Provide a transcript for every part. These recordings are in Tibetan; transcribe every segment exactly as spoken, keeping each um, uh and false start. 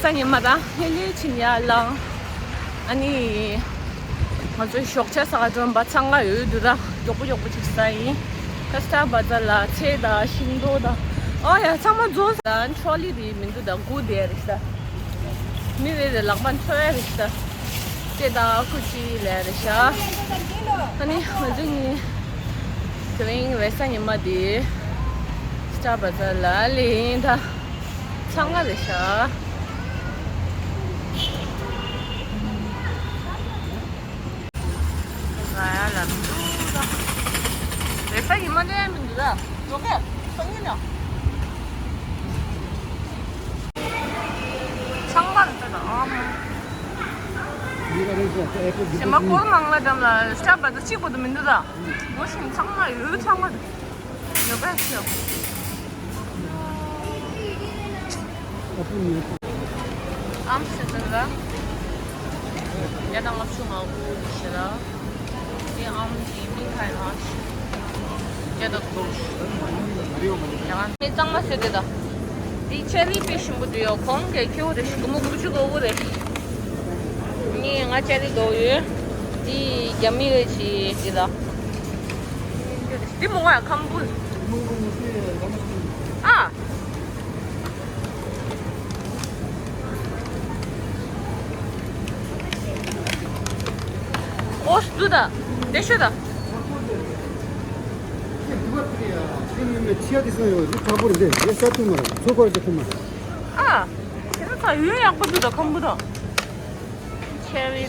ད་ཉི་མ་དང་ཧེ་ལི་ཆིན་ཡ་ལང་། ཨ་ནི་ང་ཚོའི་ཞོགས་ཇ་ཟ་ག་འགྲོ་བ་ཚང་མ་ཡོད་འདུག་ད་མགྱོགས་པོ་མགྱོགས་པོ་ཅིག་ཟ་ཡིན། ད་སྟར་བ་ཛར་ལ་ཚལ་དང་ཤིང་ཏོག་དང་། ཨོ་ཡ་ཚང་མ་རྫོང་ས་ཊྲོ་ལི་རེད་མི་འདུག་ད་སྒུག་བསྡད་རེད་ཤག་མི་རེ་རེ་ལག་པ་འཚོ་ཡ་རེད་ཤག་ཚལ་དང་ཀུ་ཅི་ལས་རེད་ཤག་ཨ་ནི་ང་ཚོ་གཉིས་དེ་རིང་རེས་གཟའ་ཉི་མ་དེ་སྟར་བ་ཛར་ལ་ལེན་ད། ཚང་མ་རེད་ཤག་ང་ཡ་ལ་མི་འདུག་ད། རེས་གཟའ་ཉི་མ་ལས་མི་འདུག་ད། འགྲོ་གས་སང་ཉིན་ཡང་། ཚང་མ་རེད་ཤག་ཨ་མ། གཞན་པ་སྐོར་མང་ལ་འགྲམ་ལ་སྟར་བ་ཛར་གཅིག་པོ་དུ་མི་འདུག་ད། ངོ་ཤེས་ཚང་མ་ཡོད་ཚང་མ་རེད། ཡོད་པས་ཤོག་ཨམ་སི་ཏན་ལ། ཡ་ད་ང་ཆུ་ང་འུ་ཞེ་ལ། དེ་ཨམ་གྱི་མིང་ཁ་ཡ་ང་ཞེ། ཡ་ད་གོ་ཞེ། ཡ་ང་མི་གཙང་མ་ཟེར་དེ་ད། དེ་ཅེ་རི་དཔེ་ཞིམ་པོ་དུ་ཡོད་གོང་གི་ཁྱེའུ་རེ་ཞིག་གི་མོ་དགུ་བཅུ་གོ་དགུ་རེ། ངས་ང་ཅེ་རི་དོ་ཡོད། དེ་རྒྱ་མི་རེ་ཞིག་དེ་ད། འདི་མོ་ང་ཁམ་བུ། ཨ། ཨོ་སུ་ད། དེ་ཤོད་ད། ཨ། དེ་ཚ་ཡོད་ཡག་པོ་འདུག་ད་ཁམ་བུ་ད། ཆེ་རི་ད།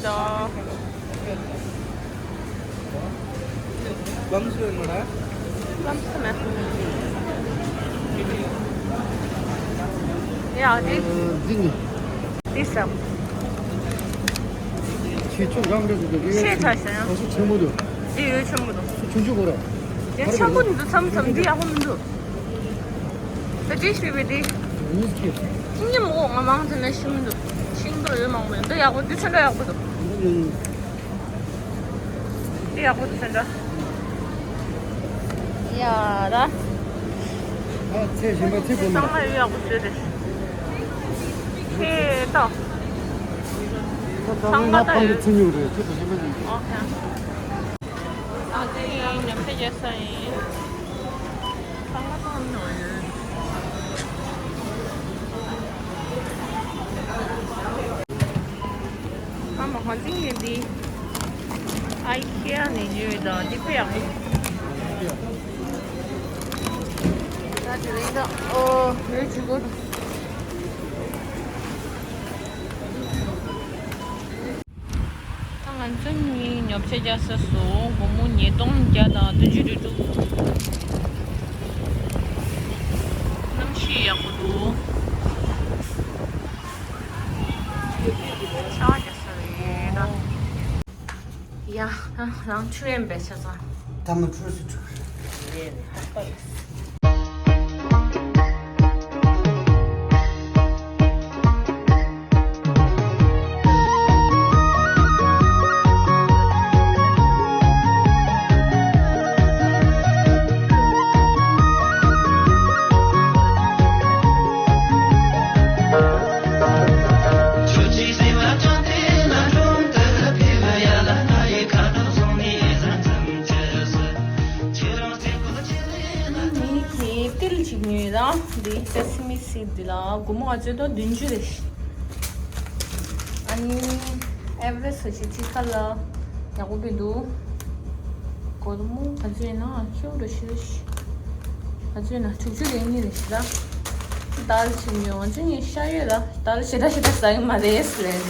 ལམ་སུ་ཡོད་མ་རེད། ལམ་སུ་མེད། ཡ་དེ། འདི་ནི། འདི་ཟ། ཆེ་ཆུང་རང་འདྲ་ཟེར་གི་རེད། ཆེ་ཆ་ཞིང་། ཨ་སུ་ཆེན་པོ་འདུག་འདི་ཡོད་ཆེན་པོ་འདུག་ཆུང་ཆུང་གོ་ར། ཡ་ཆེན་པོ་འདུག་མཚམས་མཚམས་འདི་ཡག་པོ་མི་འདུག་ད་ཅི་ཞུས་པའི་དེ། ཉིས་ཀྱི། ཅི་ཉིན་མོ་ང་མང་ཚེ་ན་ཤི་མི་འདུག་ཤིང་ཏོག་ཡོད་མང་པོ་ཡོད། འདི་ཡག་པོ་འདི་ཚོ་འདྲ་ཡག་པོ་འདུག་འདི་ཡག་པོ་འདུག་ཚོ་འདྲ། ཡ་ར། ཨ་ཚེ་གཞན་པ་ཚེ་གོ་མ། ཚང་མ་ཡོད་ཡག་པོ་བཟོས་ཏེ། ཁེ་ཏོ། ཚང་མ་ད་ཡོད། ཚེ་ཉུང་རེད་ཚེ་གོ་གཞན་པ་ཉུང་། ཨོ་ཁེ། ཨ་ཙི་ཡིན་ཉམས་ཆག་རྒྱག་ས་ཡིན། ཨ་མ་ཧོན་ཏིང་ཡིན་འདི། ཨའི་ཁེ་ནས་ཉོས་ཡོད་ད་འདི་དཔེ་ཡག་པོ། ད་དེ་རིང་ད་ཨོ་ཡོད་བྱེད་དགོས། ད་ང་ཚོ་གཉིས་ཉོ་ཆ་རྒྱག་ས་སུ་སྒོར་མོ་ཉིས་སྟོང་བརྒྱ་དང་བདུན་ཅུ་དྲུག་ཅུ། གནམ་གཤིས་ཡག་པོ་འདུག་ཤ་བ་རྒྱག་ས་རེད་ད། ཡ་ད་རང་ཆུ་ཡན་པའི་ཆ་ཚང་། ད་མ་ཆུ་སུ་ཆུ། རེད་ཧ་པ་ལ། ནི་དེ་ཏིལ་གཅིག་ཉོས་ར། འདི་སེ་སི་མི་སིཌ་འདི་ལ་སྒོར་མོ་ང་ཚོའི་ཐོག་བདུན་ཅུ་རེད། ཨ་ནི་ཨེ་ཝ་རེ་སི་ཊི་ཅིག་ཁ་ལ་ཡག་པོ་བི་འདུག་སྒོར་མོ་ག་ཚོད་ཡིན་ན་ཁྱོད་རོ་ཤི་རོ་ཤི། ག་ཚོད་ཡིན་ན་དྲུག་ཅུ་རེ་གཉིས་རེད་ཤི་ར། ཏར་ཅིག་ཉོས། ང་ཚོ་གཉིས་ཤ་ཡོད་ར། ཏར་ཞེ་དྲག་ཞེ་དྲག་ཟ་གི་མ་རེད་ཟེར་རེད།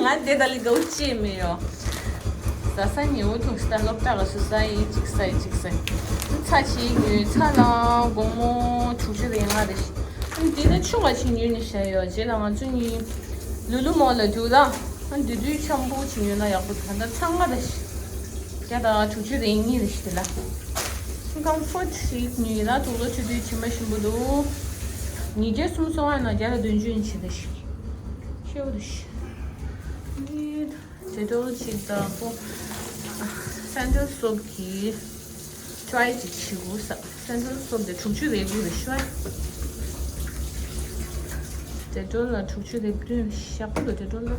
ང་དེ་ད་ལི་དགའ་བོ་ཅི་མི་ཡོང་། ཟ་ས་ཉེ་བོ་ཐུག་ས་སློབ་གྲྭ་ལ་སུ་ཟ་ཡིན་གཅིག་ཟ་ཡིན་གཅིག་ཟ་ཡིན། ཚྭ་ཅིག་ཉོས། ཚྭ་ལ་སྒོར་མོ་དྲུག་ཅུ་རེ་ལྔ་རེ་ཞིག་ཨ་ནི་དེ་ད་ཆུང་བ་ཅིག་ཉོས་ནས་བཞག་ཡོད། རྗེས་ལ་ང་ཚོ་གཉིས་ལུ་ལུ་མོ་ལ་འགྲོ་ད། ཨ་ནི་དེ་དུས་འཆམ་པོ་ཅིག་ཉོས་ན་ཡག་པོ་འདུག་ད་ལྟ་ཚྭ་ལྔ་རེ་ཞིག་བརྒྱ་དང་དྲུག་ཅུ་རེ་གཉིས་རེ་ཞིག་དེ་ལ། ཀམ་ཕོར་ཊི་ཞིག་ཉོས་ལ་དུག་ལོག་ཆུ་དུས་ཕྱི་མ་ཞིམ་པོ་འདུག་ཉིས་བརྒྱ་སུམ་སོང་བ་ན་བརྒྱ་དང་བདུན་ཅུ་ཡིན་ཆེ་ད་ཞིག་ཤེའུ་རེ་ཞིག་ཌེ་ཊོལ་གཅིག་དང་པོ། སེན་ཊལ་སོབ་ཀྱི་ཊི་རའི་གཅིག་བྱེད་དགོས་ས། སེན་ཊལ་སོབ་དེ་དྲུག་ཅུ་རེ་དགུ་རེ་ཤོད། Dettol ལ་དྲུག་ཅུ་རེ་བདུན་ཞག་པོ་ལ་Dettol ལ།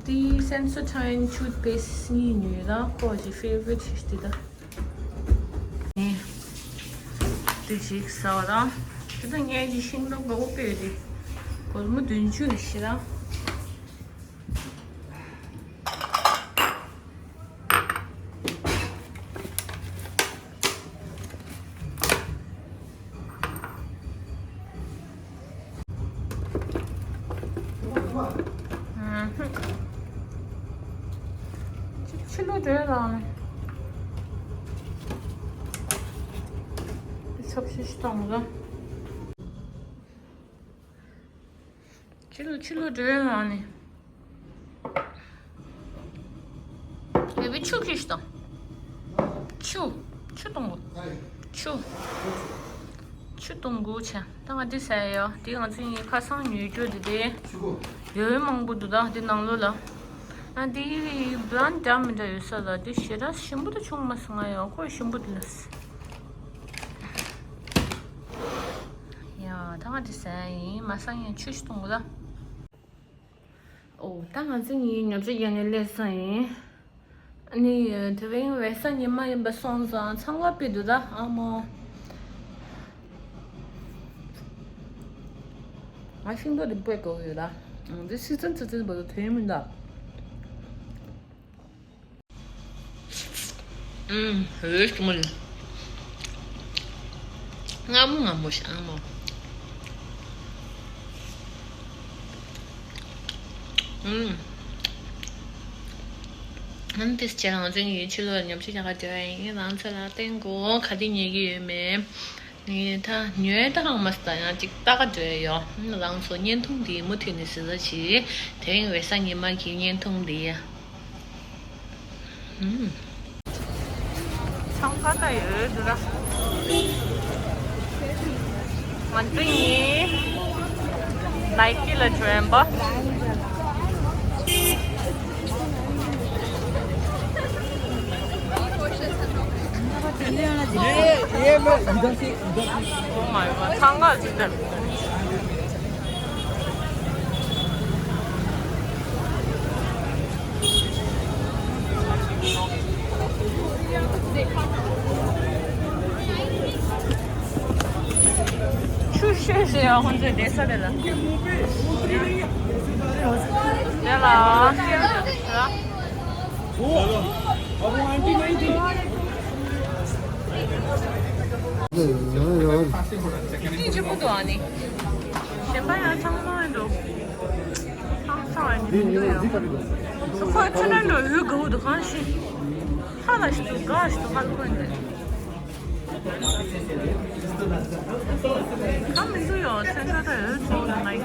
དེ་Sensodyne toothpaste གཉིས་ཉོས་ད། ཁོ་གི་favorite ཞིག་དེ་ད། ནས་དེ་ཅིག་ཟ་བ་དང་། དེ་ད་ངས་ཀྱི་ཤིང་ཏོག་དགའ་བོ་དཔེ་རེད། སྒོར་མོ་བདུན་ཅུ་ཞིག་ར། ཕྱི་ལོགས་འགྲོ་ཡ་ལ་ནི། ཆབ་ཤིག་གཏོང་དང་། ཕྱི་ལོགས་ཕྱི་ལོགས་འགྲོ་ཡ་ལ་ནི། ཡ་བི་ཆུ་ཁྱེར་ཤིག་དང་། ཆུ། ཆུ་གཏོང་དགོས། ཆུ། ཆུ་གཏོང་དགོས་བྱ། ད་ང་འདི་ཟ་ཡ་ཡོད། འདི་ང་ཚོ་གཉིས་ཁ་སང་ཉོས་རྒྱུ་དེ་དེ། ཡོད་མང་པོ་འདུག་ད་འདི་ནང་ལོགས་ལ། ཨ་འདི་brand འདྲ་མི་འདྲ་ཡོད་ས་ལ། འདི་ཞེ་དྲག་ཞིམ་པོ་དེ་བྱུང་མ་སོང་། ང་ཡང་ཁོ་ཞིམ་པོ་དེ་ལ། ཡ་ད་ང་འདི་ཟ་ཡ་ཡིན། མ་ཟ་ཡ་ཆུ་ཞིག་གཏོང་དགོས་ད། ཨོ་ད་ང་ཚོ་གཉིས་ཉོ་ཆ་རྒྱག་ནས་སླེབས་སོང་ཡིན། ཨ་ནི་དེ་རིང་རེས་གཟའ་ཉི་མ་ཡིན་པ་སོང་ཙང་ཚང་མ་དཔེ་འདུག་ད། ཨ་མོ། ང་ཤིང་ཏོག་དེ་དཔེ་དགའ་བོ་ཡོད་ད། འདི་སི་ཙན་སི་ཙན་བར་དུ་དོན་མིན་ད། ཨུམ། འོད་ཀྱི་མོ་ལ། མངར་མོ་མངར་མོ་ཞིག་ཨ་མོ། ཨུམ། ཨ་ནི་དེ་ཕྱིར་རང་བཙན་གྱི་ཕྱི་ལོགས་ཉམས་ཞིབ་རྒྱག་ག་འགྲོ་ཡ་ཡིན། རང་ཚོ་ལ་བསྟན་དགོས། ག་དེ་ཉལ་གི་ཡོད་མེད། ངས་ད་ཉོས་ད་གང་མ་སྟ་ཡང་ཅིག་ལྟ་ག་འགྲོ་ཡ་ཡོད། རང་ཚོ་བརྙན་ཐུང་འདི་མུ་མཐུད་ནས་གཟིགས་ས་བྱེད། དེ་རིང་རེས་གཟའ་ཉི་མ་གི་བརྙན་ཐུང་འདི། ཨུམ། ཚང་ཁ་ད་ཡོད་འདུག་ལ། ང་ཚོ་གཉིས་Nike ལ་འགྲོ་ཡིན་པ། Oh my god, ཚང་ཁ་ཅིག་ད། ཆུ་ཤེས་ཤེས་ཡང་ཁོང་ཚོས་བསྡད་ས་རེད་ལ། དེ་ལ། ཡོད་ཡོད། ཡིན་གཅིག་པུ་འདུག་ཨ་ནི། གཞན་པ་ཡང་ཚང་མ་འགྲོ། ཚང་ཚང་ཡང་འགྲོ་འདུག་ཡང་། ཁོ་ཚོ་ནང་འགྲོ་ཡུལ་དགའ་བོ་འདུག་གང་ཞིག་ཧ་ལ་ཞིག་འདུག་དགའ་ཞིག་འདུག་ཧ་ལ་ཁོ་འདི། ཁམས་མི་འདུག་ཡོ། ཚན་ཁ་ད་ཡོད་ཚོ་ལ་ང་ཡི་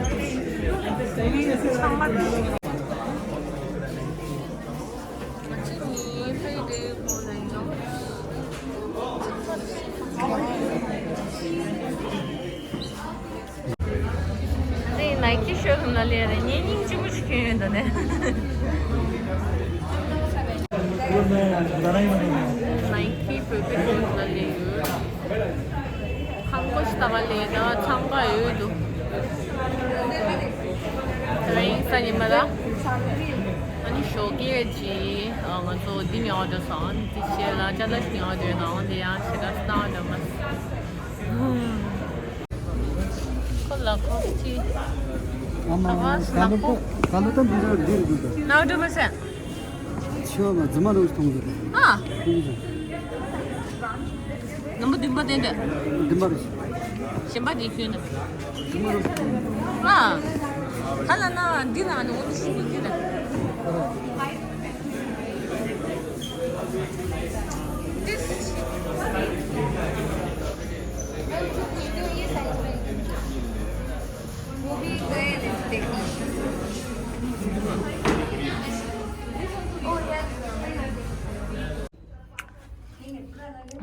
ཚང་མ་འདུག་ང་ཚོ་གཉིས་ཕ་ཡུལ་དེ་བོ་ལ་ཡིན་ནོ། ནི་Nike ཤོ་རུམ་ལ་སླེབས་རེད། ངས་སྙིང་རྗེ་མོ་ཞིག་ཁྱོན་ཡོད་ད་ནས། Nike བོད་པའི་ཤོ་རུམ་ལ་སླེབས་ཡོད། ཧང་གོ་ཤི་ཏ་ག་ལས་ད་འཚང་ཁ་ཡོད་འདུག་དེ་རིང་གཟའ་ཉི་མ་ར། ཨ་ནི་ཞོགས་ཀས་ཀྱི་ང་ཚོ་འདི་ཉོ་འགྲོ་སོང་། ཨ་ནི་འདི་བྱས་ལ་ཅ་ལག་ཞིག་ཉོ་འགྲོ་ཡོད་ནའང་དེ་ཡང་ཞེ་དྲག་སྣང་འགྲོ་མ་སོང་། ཁོ་ལ་ཁོ་ཅི། ཨ་མ། ཨ་མ་ག་ལོ་ཏ་ག་ལོ་ཏ་འདི་ར་འདི་རུ་འདུག་ད། ནའོ་འགྲོ་མ་སོང་། ཆོ་མ་རྫུན་མ་རུ་མཐོང་གི་རེད། ཨ། མཐོང་གི་རེད། ནམ་པ་བདུན་པ་དེ་འདྲ། བདུན་པ་རེད། གཞན་པ་དེ་ཁྱོད་ན། རྫུན་མ་རུ་མཐོང་གི་རེད། ཨ། ད་ལ་ན་འདི་ན་ནི་འོ་ནི་ཤི་གི་རེད། This वो भी गए थे देखने।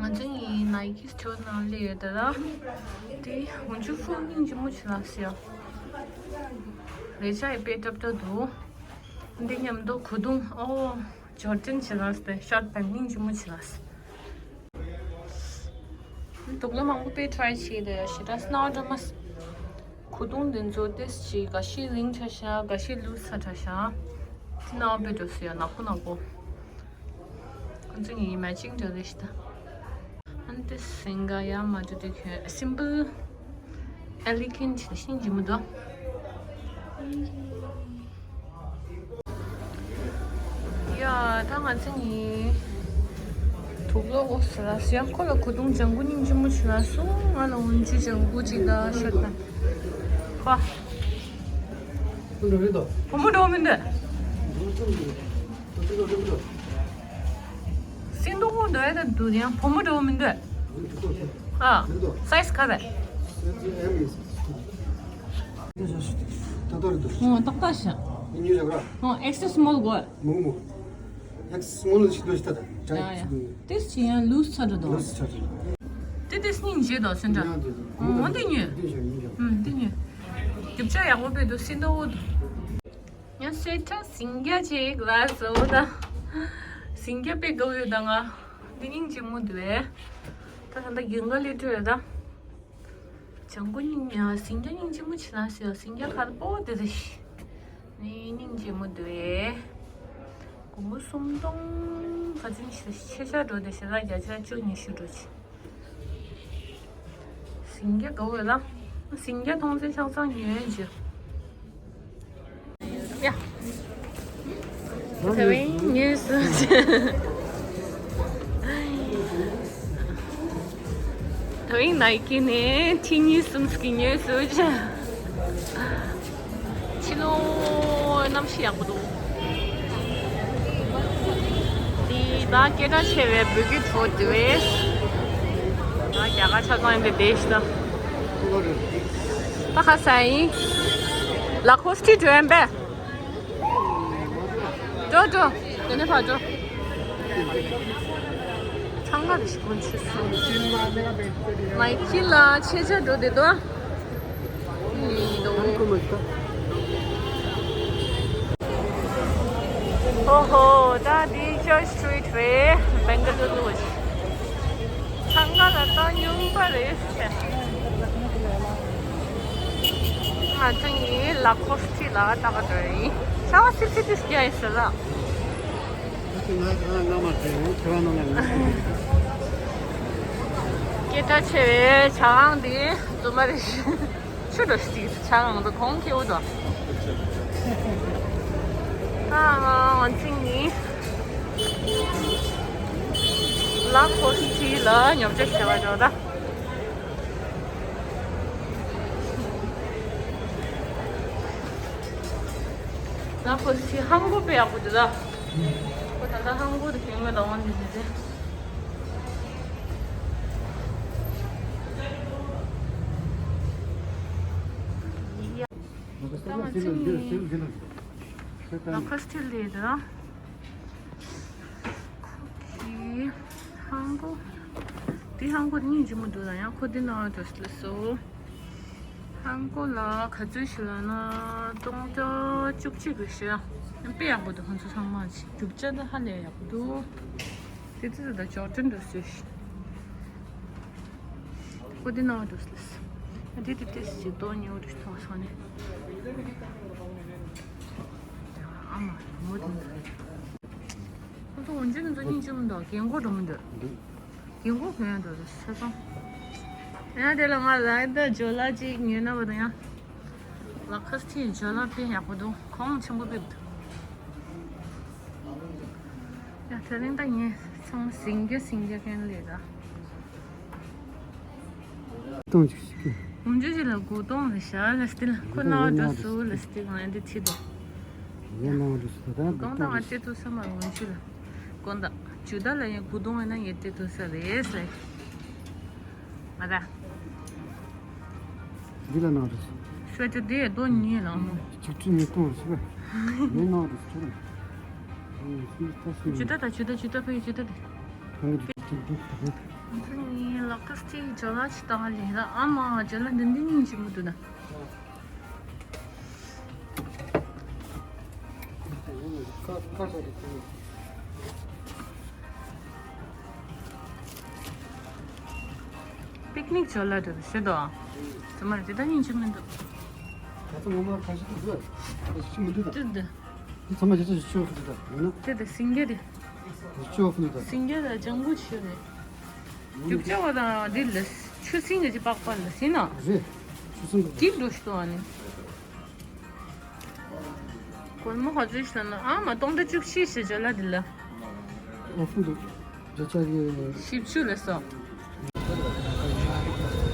ང་ཚོ་ཡིན་Nike སི་ཊོར་ནང་སླེབས་ཡོད་ད་ར། དེ་ཧུན་ཅུ་ཧྥུ་སྙིང་རྗེ་མོ་ཆེ་ལ་ཟེར། རེ་ཆ་ཡི་དཔེ་ཏབ་ཏབ་འདུག་འདི་མཉམ་དུ་གོས་ཐུང་། ཨོ། ཇོར་ཌན་ཆེ་ལ་ཟེར། ཤོར་ཊི་པེན་སྙིང་རྗེ་མོ་ཆེ་ལ་ཟེར། དུག་ལོག་མང་པོ་དཔེ་ཊི་རའི་བྱས་ཏེ་ཞེ་དྲག་སྣང་བ་འགྲོ་མ་སོང་། ཁུ་ཏུང་འདི་ཚོ་ཏེས་ཅིག་འགའ་ཤས་རིང་ཆ་ཤག་འགའ་ཤས་ལུས་ཚ་དྲགས་ཤག་ཅི་ན་བེ་འགྲོ་སི་ཡ་ནག་པོ་ནག་པོ། ཁོང་ཚོ་གཉིས་མེ་ཅིང་འདྲ་རེད་ཤི་ད། ཨན་ཏེ་སིང་ག་ཡ་མ་ཏུ་ཏེ་ཁྱོད་simple elegant ཤིང་ཇི་མི་འདུག་ཡ་ད་ང་ཚོ་གཉིས་དུག་ལོག་འོ་ཟེར་ལ་སི་ཡང་ཁོ་ལ་ཁུ་ཏུང་ལྗང་གུ་སྙིང་རྗེ་མོ་བྱུང་ལ་སོང་ང་ལ་འོན་ཅི་ལྗང་གུ་ཅིག་ད་ཤོད་ད། ཁོ། བུ་མོ་འགྲོ་མི་འདུག་སིན་ཏོག་འོ་འདོད་ཡ་ད་འདུག་ཡང་བུ་མོ་འགྲོ་མི་འདུག་ཨ། སའི་ཛི་ག་རེ། ཨོ་ཏག་ཏག་ཤ། ཨོ་ཨེག་སེལ་སི་མོལ་དགོས། ཡ་ཡ། ཏིས་ཅི་ཡང་ལུས་ཚ་འགྲོ་དོ། ཏི་ཏིས་སྙིང་རྗེ་དོ་སེ་འདྲ། ཨོ་འདི་ཉོས། འདི་ཉོས། རྒྱུ་ཆ་ཡག་པོ་དཔེ་འདུག་སིན་ཏོག་འོ་འདུག་ཡང་སེ་ཁྲ་སིང་རྒྱ་ཅིག་ལ་བཟོ་ད། སིང་རྒྱ་དཔེ་དགའ་བོ་ཡོད་ད་ང་། འདི་སྙིང་རྗེ་མོ་འདུག་ཨེ། ད་ད་ལྟ་རྒྱུན་ག་ལས་སྤྲོད་ཡོད་ད། ལྗང་གུ་སྙིང་ཡ་སིང་རྒྱ་སྙིང་རྗེ་མོ་ཆེ་ལ་ཟེར་ཡ་སིང་རྒྱ་ཁར་པོ་དེ་རེད། ནི་སྙིང་རྗེ་མོ་འདུག་ཨེ། སྒོར་མོ་སུམ་སྟོང་ག་ཚོད་ཆེ་ཆེ་ཆ་འགྲོ་དེ་ཞེ་ལ་བརྒྱ་ཆ་བཅུ་ཉི་ཤུ་འགྲོ་ཆེ། སིང་རྒྱ་དགའ་བོ་ལ། སིང་རྒྱ་མཐོང་ཚེ་ཆང་ཚང་ཉོས་ཡོད་ཅིག་ཡ། ད་བིང་ཉོས་སུ། ད་བིང་ནའི་ཀི་ནས་ཁྲི་གཉིས་གསུམ་ཟིག་ཉོས་སུ། ཕྱི་ལོ་གནམ་གཤིས་ཡག་པོ་འདུག་འདི་ད་སྐད་གྲགས་ཆེ་བའི་བོད་ཀྱི་བྲོ་འདི་བས། ད་རྒྱ་གར་ཆ་ཚང་ཡིན་པའི་བདེ་ཞིག་ད། ད་ཁ་ས་ཡིན། ལ་ཁོ་སི་ཊི་འགྲོ་ཡིན་པས། འགྲོ་འགྲོ། དེ་ནས་ཕར་འགྲོ། ཚང་མ་རེ་ཞིག་གོན་ཆུ་སོང་། ནའི་ཀི་ལ་ཆེ་ཆ་འགྲོ་བསྡད་འདུག་ཨ། ཨོ་ཧོ། ད་འདི་ཅར་ཅི་སི་ཊི་རིཊ་རེད། བེང་ག་ལུ་རུ། ཚང་མ་ལ་ད་ཉུང་པ་རེད། ང་ཚོ་གཉིས་ལ་ཁོ་སི་ཊི་ལ་ལྟ་ག་འགྲོ་ཡིན། ཤ་བ་སིབ་སིབ་ཏུ་སྐྱ་ཡིན་ཟེར་ལ། སྐད་གྲགས་ཆེ་བའི་ཇ་ཁང་འདི་རྫུན་མ་རེད། ཆུ་འགྲོ་ཞིག་ཇ་ཁང་དུ་གོང་ཁེ་འུ་དོ། ད་ང་ཚོ་གཉིས་ལ་ཁོ་སི་ཊི་ལ་ཉོ་ཆ་ཞིག་བྱེད་པར་འགྲོ་ད། ལ་ཁོ་སི་ཊི་ཧང་གོ་དཔེ་ཡག་པོ་འདུག་ད། ཁོ་ད་ལྟ་ཧང་གོ་དུ་གྱོན་མེད་ལ་འོང་འདི་འདི་དེ། ད་ང་ཚོ་གཉིས་ལ་ཁོ་སི་ཊི་ལས་ད། ཁོ་གི་ཧང་གོ། འདི་ཧང་གོ་སྙིང་རྗེ་མོ་འདུག་ལ་ཡང་ཁོ་འདི་ནང་འགྲོ་སླེབས་སོ། ཧང་གོ་ལ་ག་ཚོད་ཞིག་ལ་ན་སྟོང་ཕྲག་བཅུ་གཅིག་གི་ཞེ་དཔེ་ཡག་པོ་འདུག་ཁོང་ཚོ་ཚང་མ་ཅིག་རྒྱུ་ཆ་འདི་ཧ་ལས་ཡག་པོ་འདུག་དེ་ཚོ་ད་ཇོར་ཌན་འདྲ་བཟོས་ཤིག་ཁོ་འདི་ནང་འགྲོ་སླེབས་སོ། ཨ་དེ་དེ་ཏེས་ཅིག་ཏོ་ཉོ་རུ་ཐོག་སོང་ནས། ཨ་མ་མོ་དེ་འདྲ། ཁོ་ཚོ་འོན་ཅི་ནི་ཚོ་སྙིང་རྗེ་མོ་འདུག་རྒན་གོག་འགྲོ་མི་འདུག་རྒན་གོག་གོན་ཡ་འདུག་ས་སོང་། ཡང་དེ་ལ་ང་ལ་ད་ཇོ་ལ་ཅིག་ཉོས་ན་བ་དང་ཡང་། ལ་ཁ་སི་ཊི་ཇོ་ལ་དཔེ་ཡག་པོ་འདུག་གོང་ཆེན་པོ་དཔེ་འདུག་ཡང་དེ་རིང་ད་ངས་ཚང་མ་སིང་རྒྱ་སིང་རྒྱ་མཁན་ལས་ད། སྟོང་ཅིག་ཞིག་གི་འོན་ཅི་ཅི་ལ་དགུ་སྟོང་རེད་ཤག་ལ་སྟི་ལ་ཁོ་ན་འགྲོ་སུ་ལ་སྟི་ང་འདི་ཐི་དོ། ཡ་ན་འགྲོ་སུ་ད་དགུ་སྟོང་ང་སྟེ་ཐུ་ས་མ་འོན་ཅི་ལ་དགོན་ད་ཇུ་ད་ལ་ཡ་དགུ་སྟོང་ཡ་ན་ཡ་སྟེ་ཐུ་ས་རེད་ལ། ང་ད། འདི་ལ་ན་འགྲོ་སུ། ཤོ་ཅུ་དེ་རྡོ་གཉིས་ལ་མོ། ཆུ་ཆུ་ཉིས་སྟོང་ཞིག་མེ་ན་འགྲོ་སུ། ཇུ་ད་ད་ཇུ་ད་ཇུ་ད་ཕ་ཡུ་ཇུ་ད་དེ། ང་ཚོ་གཉིས་ལ་ཁ་སི་ཊི་ཇོ་ལ་ཅི་བཏང་ལེ་ལ་ཨ་མ་ཇོ་ལ་འདི་འདི་གཉིས་ཅི་མོ་འདུག་ན། པིག་ནིག་ཇོ་ལ་འདུག་ཤེས་དོ། ཚང་མ་འདི་ད་གཉིས་ཅི་མི་འདུག་ཚང་མ་ཁ་ཤས་འདུག་ཨ། ཤི་མི་འདུག་ད། འདི་འདི། འདི་ཚང་མ་རྗེས་ཚོ་ཞིག་ཆོག་གི་འདུག་ད། ཡིན་ན། དེ་དེ་སིང་གེ་རེད། ཞིག་ཆོག་གི་འདུག་ད། སིང་གེ་ལ་ལྗང་གུ་ཆུ་རེད། རྒྱུག་ཆ་བ་དང་འདི་ལ་ཆུ་སིང་གི་ཅི་པགས་པ་ལ་སིན་ན། རེད། ཆུ་སིང་གི། འདི་འགྲོ་ཤི་ཏོ་ཨ་ནི། སྒོར་མོ་ག་ཚོད་ཤི་ན་ཨ་མ་སྟོང་ཕྲག་བཅུ་གཅིག་ཞེ་བརྒྱད་ལ་འདི་ལ། ཨོ་ཧྥུ་འདུག་བརྒྱ་ཆ་གི། བཞི་བཅུ་ལས་སོ།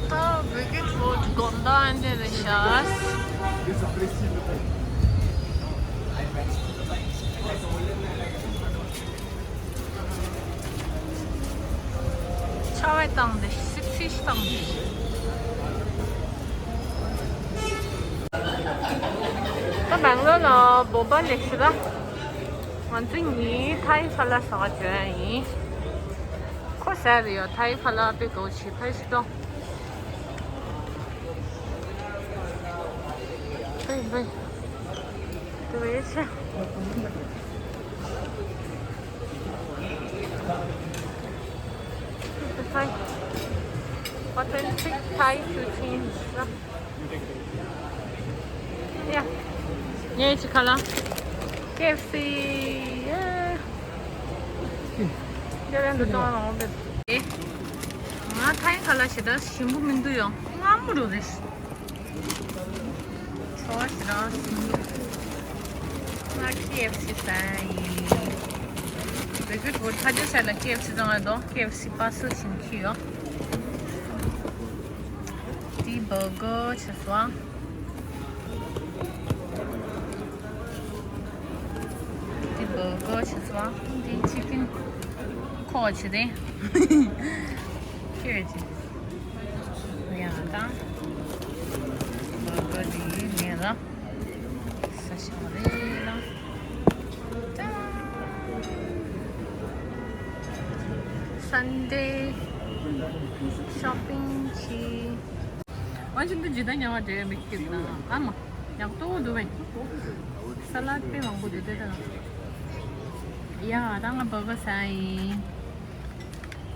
ད་བི་གི་ཕོར་དགོན་བདག་འདི་རེད་ཤག་ཆར་པ་བཏང་སྟེ་སིབ་སིབ་བཏང་སྟེ། ད་སྦེང་ལོར་ལ་བོད་པ་ལེགས་ཤོས་ད། ང་ཚོ་གཉིས་ཐའི་ཕ་ལ་ཟ་ག་འགྲོ་ཡ་ཡིན། ཁོ་ཟ་རེ་ཡོད། ཐའི་ཕ་ལ་དཔེ་དགའ་བོ་བྱེད་ཕ་ཤི་ཏོ། ཕ་ཕ་དེ་བས་ཆེ། Thai. Authentic Thai cuisine. Yeah. ངས་ཅི་ཁ་ལ། ཀེ་ཨེཕ་སི། ཡ། ཡ་ཡ་འདུག་ཅང་རང་འོང་པས། ཨེ། ང་ཐའི་ཁ་ལ་ཞེ་དྲག་ཞིམ་པོ་མི་འདུག་ཡོང་། མངར་མོ་རུ་རེད། ཚོར་བ་ཞེ་དྲག་ཞིམ་པོ། ང་ཀེ་ཨེཕ་སི་ཟ་ཡིན། བེ་ཀི་ཐོག་ཁ་ཆེ་ཤ་ལ་ཀེ་ཨེཕ་སི་བཏང་ཡོད་དོ། ཀེ་ཨེཕ་སི་པར་སེལ་བྱིན་ཁྱི་ཡོ། འདི་བར་གར་བྱས་སོང་། འདི་བར་གར་བྱས་སོང་། འདི་ཅི་ཀིན་ཁོག་བྱས་ཏེ། ཁྱེར་བྱས། ཡང་དང་། བར་གར་འདི་ངས་ལ། ས་ཞིང་རེད་ལ། ཅང་། Sunday shopping བྱས། ང་ཅི་འདི་ཇི་ལྟར་ཉང་བ་འདྲེ་མི་སྐྱིད་ན་ཨ་མ། ཡག་ཏོ་འདུག་བས། ས་ལ་དཔེ་མང་པོ་འདུག་དེ་དང་། ཡ་ད་ང་བར་གར་ཟ་ཡིན།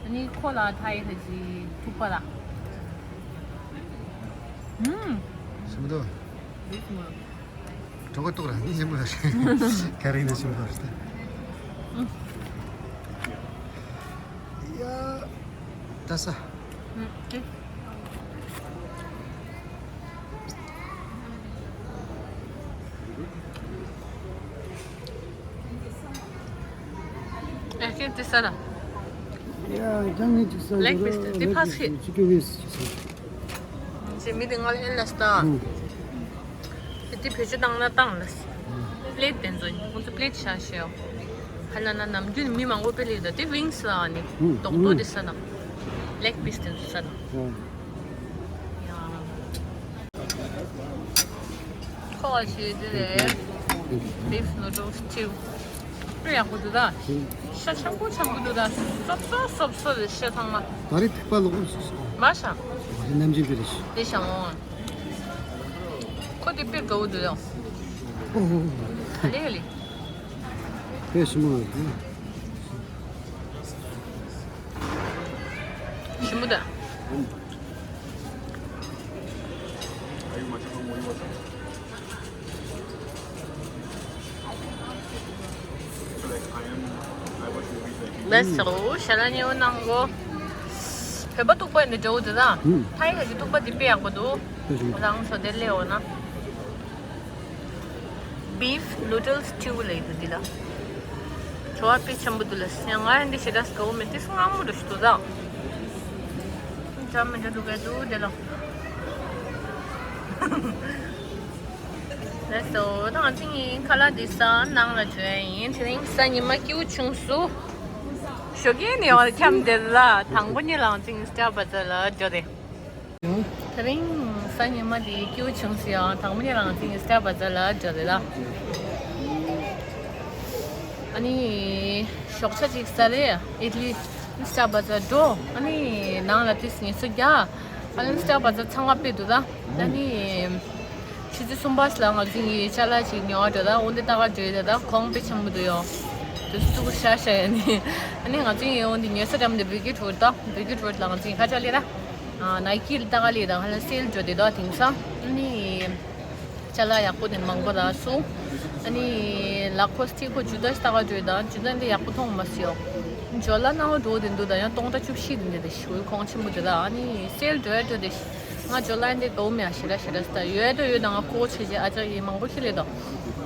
ཨ་ནི་ཁོ་ལ་ཐའི་ཧ་ཅི་ཐུག་པ་ལ། ཨུམ། ཞིམ་པོ་འདུག་འདི་ཞིམ་པོ། གྲོད་ཁོག་ལྟོགས་ར་ནི་ཞིམ་པོ་ར། ག་རེ་ཡིན་ན་ཞིམ་པོ་ར། ཡ། ད་ས། ཨུམ། ཨེ་ཁྱེད་དེ་ས་ལ། ཡ་ཀྱང་ངས་ཅིག་ས་ལེག་པིས་དེ་ཕ་སི། ཅི་ཀི་ཝིས་ཅིག་ས། ཅེ་མི་དེ་ང་ལ་ཨེ་ལ་སྟ། ཨུམ། དེ་དེ་བེད་སྤྱོད་བཏང་ན་བཏང་ལ། ཨུམ། པླེ་ཊི་དེ་ཚོ་ཁོང་ཚོ་པླེ་ཊི་བཞག་ཤེས་ཡོ། ཧ་ལ་ན་ནམ་རྒྱུན་མི་མང་པོ་པེ་ལེ་ད་དེ་ཝིང་སི་ལ་ནི། ཨུམ། རྡོག་རྡོག་དེ་ས་དང་། ལེག་པིས་དེ་ཚོ་ས་དང་། ཨུམ། ཡ། ཁོ་བ་ཞིག་དེ་རེད། Beef noodle stew། དཔེ་ཡག་པོ་འདུག་ད། ཤ་ཆང་པོ་ཆང་པོ་འདུག་ད། སོབ་སོབ་སོབ་སོབ་རེད་ཤ་ཚང་མ། ད་རེས་ཐིགས་པ་ལོག་སོང་། མ་ཤ། ད་རེས་ནམ་རྒྱུན་དེ་རེད། དེ་ཤ་འོང་། ཁོ་དེ་དཔེ་དགའ་བོ་འདུག་ཡང་། ཨོ་ཧོ་ཧོ། ཨ་ལེ་ཨ་ལེ། དཔེ་ཞིམ་པོ་འདུག་ཞིམ་པོ་ད། ལེས་སོ་ཤ་ལ་ཉེ་བོ་གནང་གོ། བོད་པ་ཐུག་པ་འདི་འདྲ་བོ་འདི་ད། ཧུམ། ཐའི་ཧ་ཅི་ཐུག་པ་འདི་དཔེ་ཡག་པོ་འདུག་ལྷ་ས་ཚོ་དེ་སླེབས་འོང་ན། Beef noodle stew ལབ་ཡོད་འདི་ལ། བྲོ་བ་དཔེ་ཆེན་པོ་འདུག་ལ། ཡང་ང་ཡང་འདི་ཞེ་དྲག་དགའ་བོ་མེད། དེ་སྔ་མོ་འདྲ་ཞིག་འདུག་ད། འདྲ་མི་འདྲ་འདུག་གས་འདུག་དེ་ལ། ལགས་སོ། ད་ང་ཚོ་གཉིས་ཁ་ལག་འདི་ཟ་ནང་ལ་འགྲོ་ཡ་ཡིན། དེ་རིང་གཟའ་ཉི་མ་སྐྱིད་པོ་བྱུང་སོང་། ཞོགས་ཀས་ནས་བར་ཁྱམས་དེ་ལ་དང་པོ་ཉིད་ལ་ང་ཚོ་གཉིས་སྟར་བ་ཛར་ལ་འགྲོ་རེད། དེ་རིང་གཟའ་ཉི་མ་འདི་སྐྱིད་པོ་བྱུང་སོང་ཡང་དང་པོ་ཉིད་ལ་ང་ཚོ་གཉིས་སྟར་བ་ཛར་ལ་འགྲོ་རེད་ལ། ཨ་ནི་ཞོགས་ཇ་ཅིག་ཟ་རེད། ཨིད་ལི། སྟར་བ་ཛར་འགྲོ། ཨ་ནི་ནང་ལ་དེ་ངལ་གསོ་རྒྱག་ཨ་ནི་སྟར་བ་ཛར་ཚང་མ་དཔེ་འདུག་ད། ཨ་ནི། ཆུ་ཚོད་གསུམ་པ་ལ་ང་ཚོ་གཉིས་ཅ་ལག་ཅིག་ཉོ་བར་འགྲོ་ད། འོ་འདི་ལྟ་ག་འགྲོ་ཡོད་ད། གོང་དཔེ་ཆེན་པོ་འདུག་ཡོ། དེ་ཚུགས་ཤ་ཤ་ཡ་ནི། ཨ་ནི་ང་ཚོ་གཉིས་འོ་འདི་ཉོས་ས་འགྲམ་དེ་བི་གི་ཊི་རོཌ་ད། བི་གི་ཊི་རོཌ་ལ་ང་ཚོ་གཉིས་ཁ་ཆ་ལས་ད། ནའི་ཀི་ལ་ལྟ་ག་ལས་ད་ཧ་ལ་སེལ་འགྲོ་དེ་ད་དེང་སང་ཨ་ནི། ཅ་ལག་ཡག་པོ་དེ་མང་པོ་རག་སོང་། ཨ་ནི་ལག་ཁོ་སི་ཊི་ཁོ་ཇུ་ཏ་ཞིག་ལྟ་ག་འགྲོ་ཡི་དང་ཇུ་ཏ་འདི་ཡག་པོ་མཐོང་མ་སོང་། ཇོ་ལ་ནང་འགྲོ་དེ་འདུག་ད་ཡང་སྟོང་ཕྲག་བཅུ་བཞི་དེ་འདི་དེ་ཞུ་གོང་ཆེན་པོ་དེ་ལ། ཨ་ནི་སེལ་འགྲོ་ཡ་འགྲོ་དེ་ང་ཇོ་ལ་འདི་དགའ་བོ་མེད་ཞེ་དྲག་ཞེ་དྲག་ད་ཡོད་དོ་ཡོད་དང་ང་ཁོ་ཆེ་ཆེ་ཨ་ཅག་ཡིན་མང་པོ་ཞིག་ལས་དང་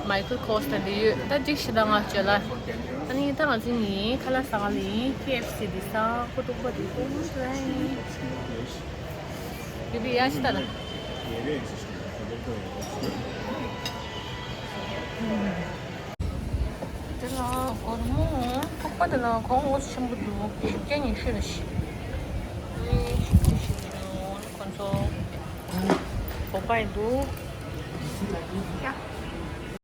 མའི་ཁལ་ཁོ་སི་ཊི་འདི་ཡོད་ད་འགྲིག་ཞེ་དྲག་ང་ཇོ་ལ། ཨ་ནི་ད་ང་ཚོ་ནི་ཁ་ལག་ཟ་ག་ལ་ཡིན། ཁེ་ཨེཕ་སི་འདི་ཟ་ཁོ་ཐུག་པ་འདི་ཁོ་མོ་ཞེ་དྲག་ཡིན། ཡོད་པའི་ཡ་ཞིག་ལྟ་ལ། དེ་ལ་སྒོར་མོ་ཐུག་པ་དེ་ལ་གོང་འོ་ཆེན་པོ་འདུག་བཞི་བརྒྱ་ཉི་ཤུ་རེ་ཞིག་ཨེ་ཞིག་ཞིག་ཁོ་ཚོ་བོ་པའི་འདུག་ཡ།